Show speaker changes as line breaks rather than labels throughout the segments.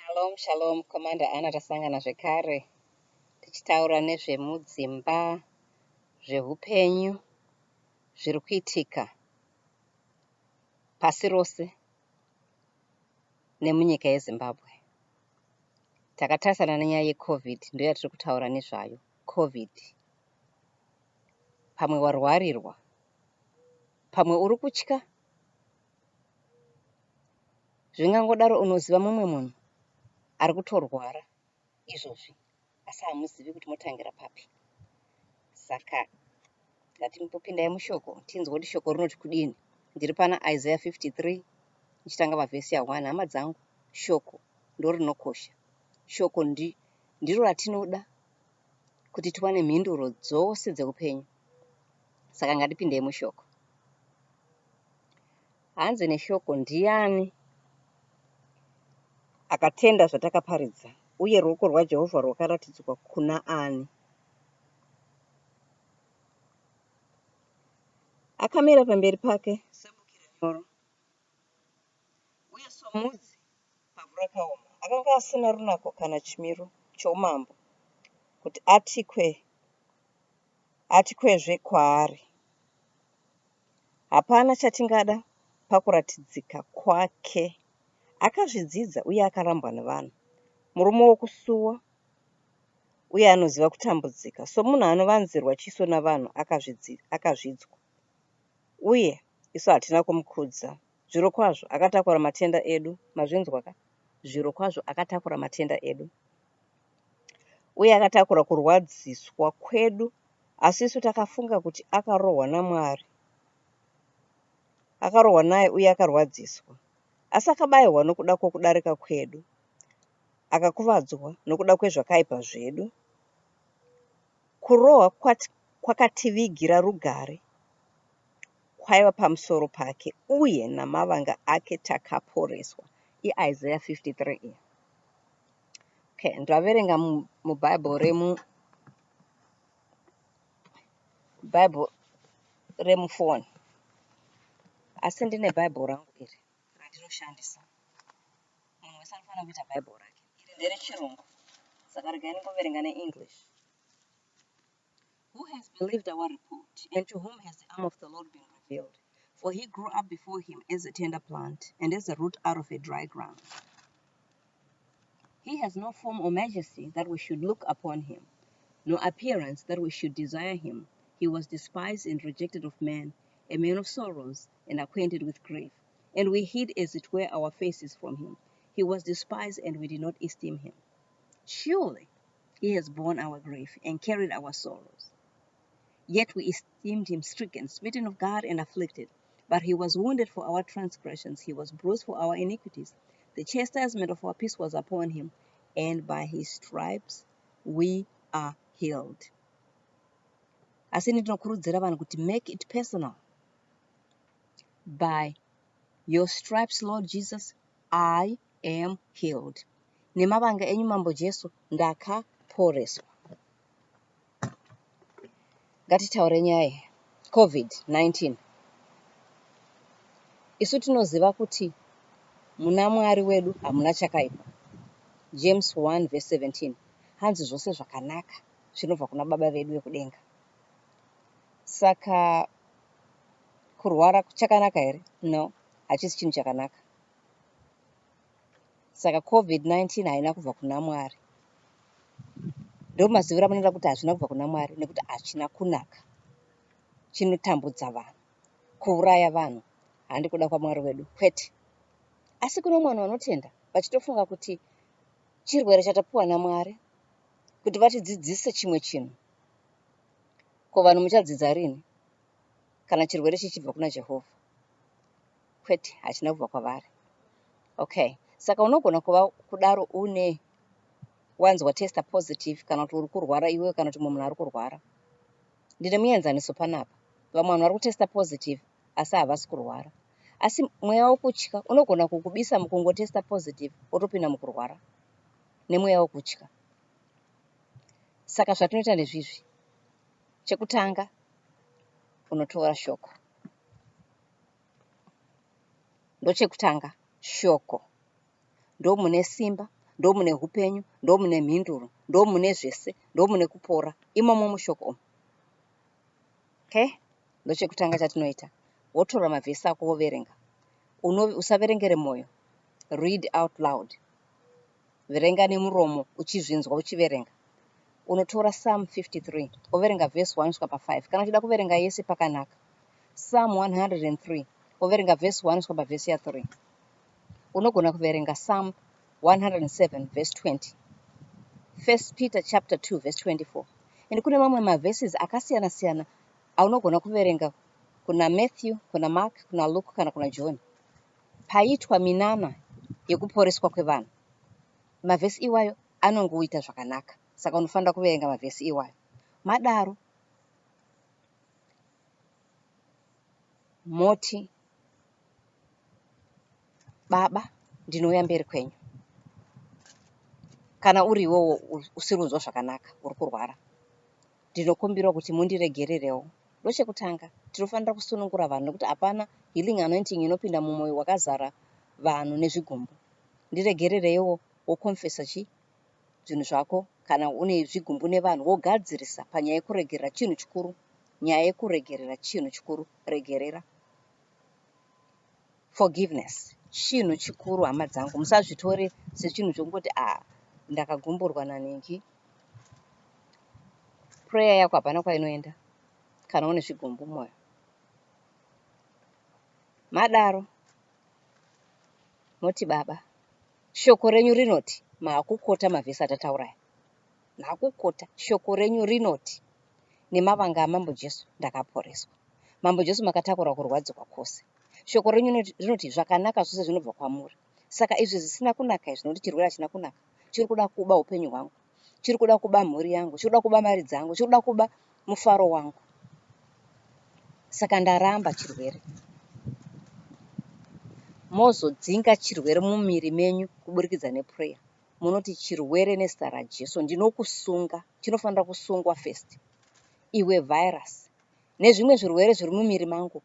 Shalom shalom Commander Anna tasangana zvekare tichitaura nezvemudzimba zvehupenyu zviri kuitika pasi rose nemunyika yeZimbabwe. Takatarisana nenyaya yeCovid ndoyatiri kutaura nezvayo. Covid. Pamwe warwarirwa, pamwe uri kutya Zvingangodaro unoziva mumwe munhu ari kutorwara izvozvi asi hamuzivi kuti motangira papi. Saka ngatimbopindai mushoko tinzwe kuti shoko rinoti kudini. Ndiri pana Isaiah 53 ndichitanga pavhesi ya 1. Hama dzangu, shoko ndorinokosha. Shoko ndi, ndiro ratinoda kuti tiwane mhinduro dzose dzeupenyu. Saka ngatipindei mushoko. Hanzi neshoko, Ndiani akatenda zvatakaparidza, uye ruoko rwaJehovha rwakaratidzwa kuna ani? Akamira pamberi pake sebukira nyoro, uye somudzi pavhu rakaoma. Akanga asina runako kana chimiro choumambo kuti atikwezve kwaari. Hapana chatingada pakuratidzika kwake. Akazvidzidza uye akarambwa nevanhu. Murume wokusuwa uye anoziva kutambudzika. Somunhu anovanzirwa chiso navanhu, akazvidzwa, uye isu hatina kumukudza. Zvirokwazvo, akatakura matenda edu. Mazvinzwa ka? Zvirokwazvo, akatakura matenda edu. Uye akatakura kurwadziswa kwedu. Asi isu takafunga kuti akarohwa naMwari, akarohwa naye uye akarwadziswa. Asi akabayiwa nokuda kwokudarika kwedu, akakuvadzwa nokuda kwezvakaipa zvedu. Kurohwa kwakativigira rugare kwaiva pamusoro pake, uye namavanga ake takaporeswa. IIsaiah 53 iyi. Okay, ndaverenga muBible remu Bible remufoni asi ndine Bible rangu iri randinoshandisa. Munhu wese anofanira kuita Bible rake. Iri nderechirungu saka regai ndingoverenga neEnglish. Who has believed our report and to whom has the arm of the Lord been revealed? For he grew up before him as a tender plant and as a root out of a dry ground. He has no form or majesty that we should look upon him, no appearance that we should desire him. He was despised and rejected of men, a man of sorrows and acquainted with grief. And we hid, as it were, our faces from him. He was despised, and we did not esteem him. Surely he has borne our grief and carried our sorrows. Yet we esteemed him stricken, smitten of God, and afflicted. But he was wounded for our transgressions, he was bruised for our iniquities. The chastisement of our peace was upon him, and by his stripes we are healed. Asi ndinokurudzira vanhu kuti make it personal. By your stripes, Lord Jesus, I am healed. Nemavanga enyu Mambo Jesu ndakaporeswa. Ngatitaure nyaya iyi. Covid-19. Isu tinoziva kuti muna Mwari wedu hamuna chakaipa. James 1 verse 17. Hanzi zvose zvakanaka zvinobva kuna Baba vedu vekudenga. Saka kurwara chakanaka here? No, hachisi chinhu chakanaka. Saka Covid-19 haina kubva kuna Mwari. Ndomaziviro amunoita kuti hazvina kubva kuna Mwari nekuti hachina kunaka. Chinotambudza vanhu, kuuraya vanhu handi kuda kwaMwari wedu kwete. Asi kune vamwe vanhu vanotenda vachitofunga kuti chirwere chatapiwa naMwari kuti vatidzidzise chimwe chinhu. Ko vanhu muchadzidza rini kana chirwere chichibva kuna Jehovha? Kwete, hachina kubva kwavari. Okay, saka unogona kuva kudaro une wanzi watesta positive kana kuti uri kurwara iwewe kana kuti mumwe munhu ari kurwara. Ndine muenzaniso panapa. Vamwe vanhu vari kutesta positive asi havasi kurwara. Asi mweya wokutya unogona kukubisa mukungotesta positive wotopinda mukurwara nemweya wokutya. Saka zvatinoita ndezvizvi. Chekutanga unotora shoko. Ndochekutanga shoko. Ndomune simba, Ndomune hupenyu, ndomune mhinduro, ndomune zvese, ndomune kupora. Imomo mushoko umu. Okay? Ndochekutanga chatinoita. Wotora mavhesi ako woverenga. Uno, usaverengere moyo. Read out loud. Verenga nemuromo uchizvinzwa uchiverenga. Unotora Psalm 53 woverenga verse 1 kusvika pa 5. Kana uchida kuverenga yese pakanaka. Psalm 103 woverenga verse 1 kusvika pavhesi ya 3. Unogona kuverenga Psalm 107 verse 20. First Peter chapter 2 verse 24. And kune mamwe maverses akasiyana siyana aunogona kuverenga kuna Matthew, kuna Mark, kuna Luke kana kuna John. Paitwa minana yekuporeswa kwevanhu. Mavhesi iwayo anongoita zvakanaka. Saka unofanira kuverenga mavhesi iwayo. Madaro moti Baba ndinouya mberi kwenyu. Kana uri iwewo usiri kunzwa zvakanaka uri kurwara ndinokumbirawo kuti mundiregererewo. Ndochekutanga tinofanira kusunungura vanhu nekuti hapana healing anointing inopinda mumoyo wakazara vanhu nezvigumbu. Ndiregerereiwo woconfessa chii zvinhu zvako kana une zvigumbu nevanhu wogadzirisa panyaya yekuregerera chinhu chikuru. Nyaya yekuregerera chinhu chikuru regerera. Forgiveness chinhu chikuru hama dzangu musazvitore sechinhu chekungoti ah ndakagumburwa nanhingi. Prayer yako hapana kwainoenda kana une zvigumbu mumoyo. Madaro moti baba shoko renyu rinoti maakukota mavhesi atataura aya maakukota shoko renyu rinoti Nemavanga aMambo Jesu ndakaporeswa. Mambo Jesu makatakura kurwadziwa kwose. Shoko renyu rinoti zvakanaka zvose zvinobva kwamuri. Saka izvi zvisina kunaka izvi nokuti chirwere hachina kunaka. Chiri kuda kuba upenyu hwangu. Chiri kuda kuba mhuri yangu. Chiri kuda kuba mari dzangu. Chiri kuda kuba mufaro wangu. Saka ndaramba chirwere. Mozodzinga chirwere mumiri menyu kuburikidza neprayer. Munoti chirwere nezita raJesu ndinokusunga chinofanira kusungwa first iwe virus nezvimwe zvirwere zviri mumiri mangu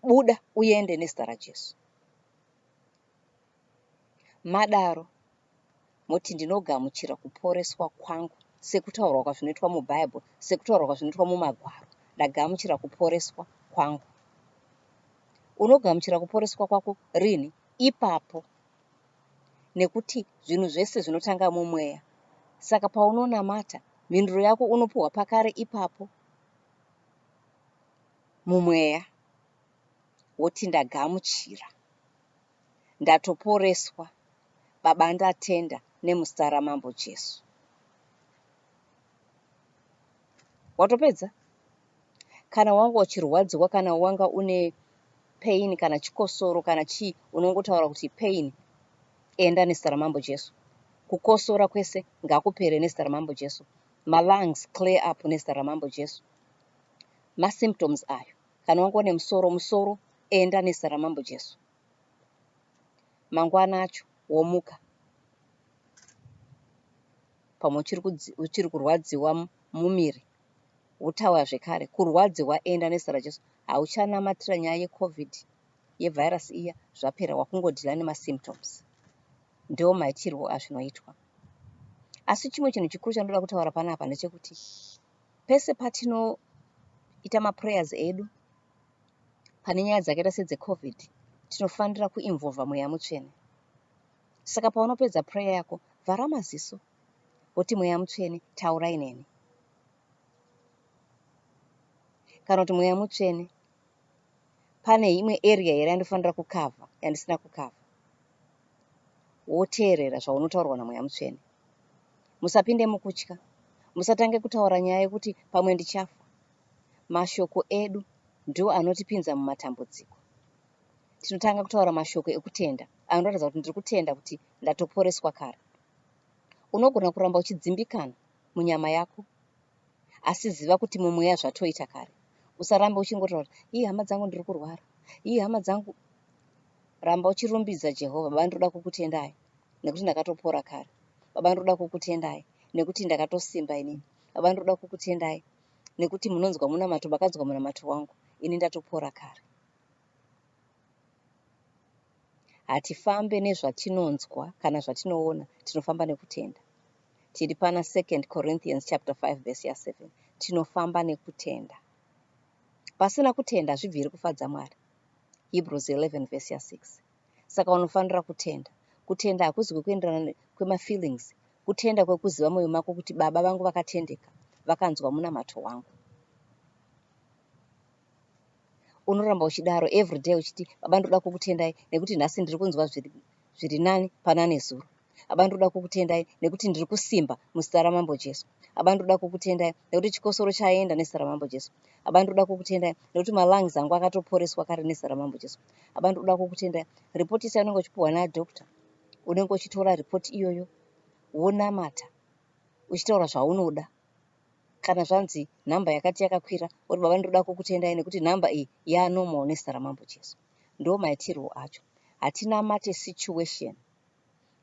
buda uende nezita raJesu. Madaro moti ndinogamuchira kuporeswa kwangu sekutaurwa kwazvinoitwa muBible sekutaurwa kwazvinoitwa mumagwaro ndagamuchira kuporeswa kwangu. Unogamuchira kuporeswa kwako rini? Ipapo nekuti zvinhu zvese zvinotanga mumweya. Saka paunonamata, mhinduro yako unopuhwa pakare ipapo mumweya woti ndagamuchira, ndatoporeswa, Baba ndatenda nemuzita raMambo Jesu. Watopedza? Kana wanga uchirwadziwa kana wanga une pain kana chikosoro kana chii unongotaura kuti pain enda nezita ramambo Jesu. Kukosora kwese ngakupere nezita ramambo Jesu. Malungs clear up nezita ramambo Jesu. Masymptoms ayo kana wanga une musoro musoro enda nezita ramambo Jesu. Mangwana acho womuka pamwe uchiri kurwadziwa mumiri Wotaura zvekare kurwadziwa enda nezita raJesu hauchanamatira nyaya yecovid yevirus iya zvapera wakungodhila nemasymptoms ndiwo maitirwo azvinoitwa asi chimwe chinhu chikuru chandoda kutaura panapa ndechekuti pese patinoita maprayers edu pane nyaya dzakaita sedzecovid tinofanira kuinvolva mweya mutsvene saka paunopedza prayer yako vhara maziso woti mweya mutsvene taurai neni Kana kuti Mweya Mutsvene, pane imwe area here yandofanira kukavha yandisina kukavha? Woteerera zvaunotaurwa naMweya Mutsvene. Musapinde mukutya. Musatange kutaura nyaya yekuti pamwe ndichafa. Mashoko edu ndiwo anotipinza mumatambudziko. Tinotanga kutaura mashoko ekutenda anoratidza kuti ndiri kutenda kuti ndatoporeswa kare. Unogona kuramba uchidzimbikana munyama yako asi ziva kuti mumweya zvatoita kare. Usarambe uchingotaura kuti hii hama dzangu ndiri kurwara, hii hama dzangu. Ramba uchirumbidza Jehovha, Baba ndinoda kukutendai nekuti ndakatopora kare. Baba ndinoda kukutendai nekuti ndakatosimba inini. Baba ndinoda kukutendai nekuti munonzwa munamato, makanzwa munamato wangu, ini ndatopora kare. Hatifambe nezvatinonzwa kana zvatinoona, tinofamba nekutenda. Tiri pana 2 Corinthians chapter 5 verse ya 7. Tinofamba nekutenda. Pasina kutenda hazvibviri kufadza Mwari. Hebrews 11 verse ya 6. Saka unofanira kutenda. Kutenda hakuzi kwekuenderana kwemafeelings. Kutenda kwekuziva moyo mako kuti baba vangu vakatendeka, vakanzwa munamato wangu. Unoramba uchidaro everyday uchiti baba ndoda kukutendai nekuti nhasi ndiri kunzwa zviri, zviri nani pana nezuro. Baba ndoda kukutendai nekuti ndiri kusimba muzita raMambo Jesu. Baba ndoda kukutendai nekuti chikosoro chaenda nezita raMambo Jesu. Baba ndoda kukutendai nekuti malungs angu akatoporeswa kare nezita raMambo Jesu. Baba ndoda kukutendai. Report yese yaunenge uchipiwa nadoctor unenge uchitora report iyoyo wonamata uchitaura zvaunoda. Kana zvanzi nhamba yakati yakakwira woti baba ndoda kukutendai nekuti nhamba iyi yanormal nezita raMambo Jesu. Ndomaitirwo acho. Hatinamate situation.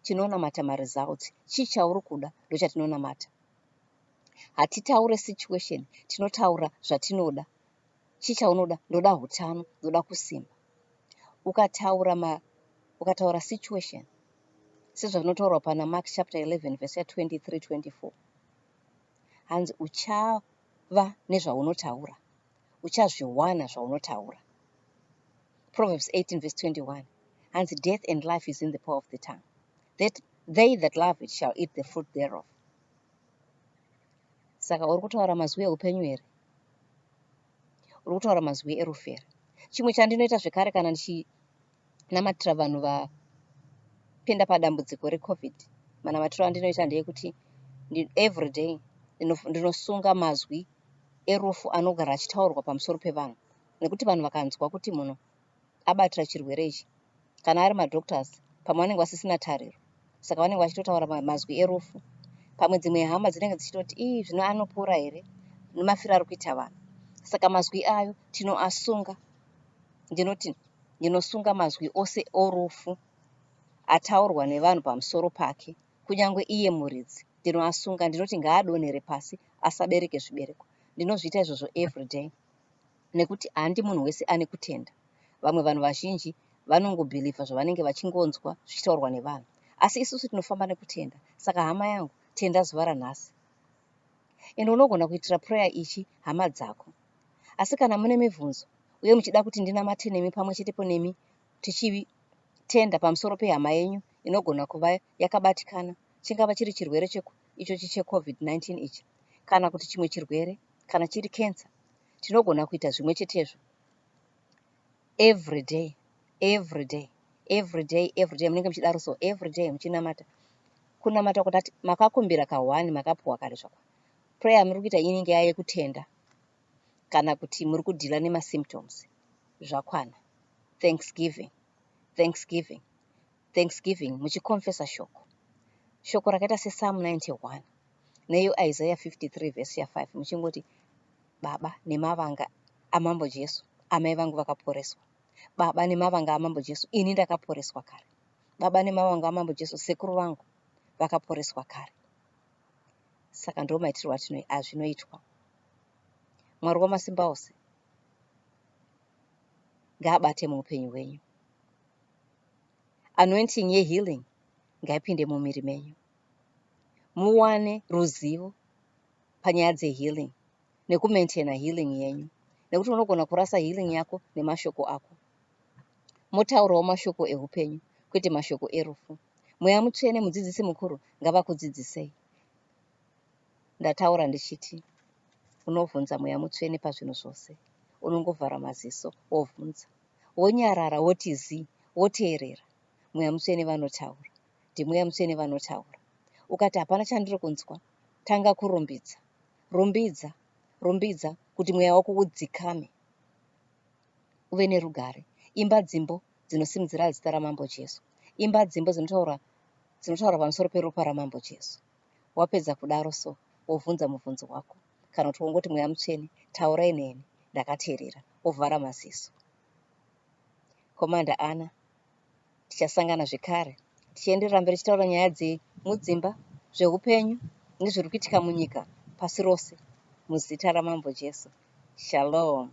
Tinonamata maresults. Chii chauri kuda ndochatinonamata. Hatitaure situation, tinotaura zvatinoda. Chii chaunoda? Ndoda hutano, ndoda kusimba. Ukataura ma ukataura situation sezvazvinotaurwa pana Mark chapter 11 verse ya 23 24 hanzi uchava nezvaunotaura uchazviwana zvaunotaura. Proverbs 18 verse 21 hanzi death and life is in the power of the tongue that they that love it shall eat the fruit thereof. Saka uri kutaura mazwi eupenyu here? Uri kutaura mazwi erufu here? Chimwe chandinoita zvekare kana ndichinamatira vanhu vapinda padambudziko recovid, manamatiro andinoita ndeyekuti everyday ndinosunga mazwi erufu anogara achitaurwa pamusoro pevanhu nekuti vanhu vakanzwa kuti munhu abatira chirwere ichi kana ari madoctors pamwe vanenge vasisina tariro saka vanenge vachitotaura mazwi erufu pamwe dzimwe hama dzinenge dzichitoti ii zvino anopora here nemafiro ari kuita vanhu saka mazwi ayo tinoasunga ndinoti ndinosunga mazwi ose orufu ataurwa nevanhu pamusoro pake kunyange iye muridzi ndinoasunga ndinoti ngaadonhere pasi asabereke zvibereko ndinozviita izvozvo everyday nekuti handi munhu wese ane kutenda. Vamwe vanhu vazhinji vanongobhilivha zvavanenge vachingonzwa zvichitaurwa nevanhu. Asi isusu tinofamba nekutenda. Saka hama yangu, tenda zuva ranhasi. Ende unogona kuitira prayer ichi hama dzako. Asi kana mune mibvunzo uye muchida kuti ndinamate nemi pamwe chetepo nemi tichitenda pamusoro pehama yenyu inogona kuva yakabatikana, chingava chiri chirwere ichochi cheCovid-19 ichi kana kuti chimwe chirwere, kana chiri cancer, tinogona kuita zvimwe chetezvo everyday everyday everyday everyday munenge muchidaro so everyday muchinamata kunamata kutati makakumbira kahwani makapuwa kare zvakwa prayer muri kuita inenge yaye kutenda kana kuti muri kudhila nemasymptoms zvakwana thanksgiving thanksgiving thanksgiving muchikonfesa shoko shoko rakaita sepsalm 91 neyo Isaiah 53 vhesi ya 5 muchingoti baba nemavanga amambo Jesu amai vangu vakaporeswa baba nemavanga amambo Jesu ini ndakaporeswa kare baba nemavanga amambo Jesu sekuru vangu vakaporeswa kare saka ndo maitirwo azvinoitwa Mwari wamasimba ose ngaabate muupenyu hwenyu anointing yehealing ngaipinde mumiri menyu muwane ruzivo panyaya dzehealing nekumaintaina healing yenyu nekuti unogona kurasa healing yako nemashoko ako. Motaurawo mashoko ehupenyu kwete mashoko erufu. Mweya Mutsvene mudzidzisi mukuru ngavakudzidzisei. Ndataura ndichiti unovhunza Mweya Mutsvene pazvinhu zvose. Unongovhara maziso wovhunza. Wonyarara woti zii woteerera. Mweya Mutsvene vanotaura. NdiMweya Mutsvene vanotaura. Ukati hapana chandiri kunzwa, tanga kurumbidza. Rumbidza, rumbidza kuti mweya wako udzikame uve nerugare. Imba dzimbo dzinosimudzira zita raMambo Jesu. Imba dzimbo dzinotaura dzinotaura pamusoro peropa raMambo Jesu. Wapedza kudaro so, wovhunza mubvunzo wako kana kuti wongoti Mweya Mutsvene taurai neni ndakateerera, wovhara maziso. Commander Anna Tichasangana zvekare tichienderera mberi tichitaura nyaya dzemudzimba, zvehupenyu nezviri kuitika munyika pasi rose. Muzita raMambo Jesu. Shalom.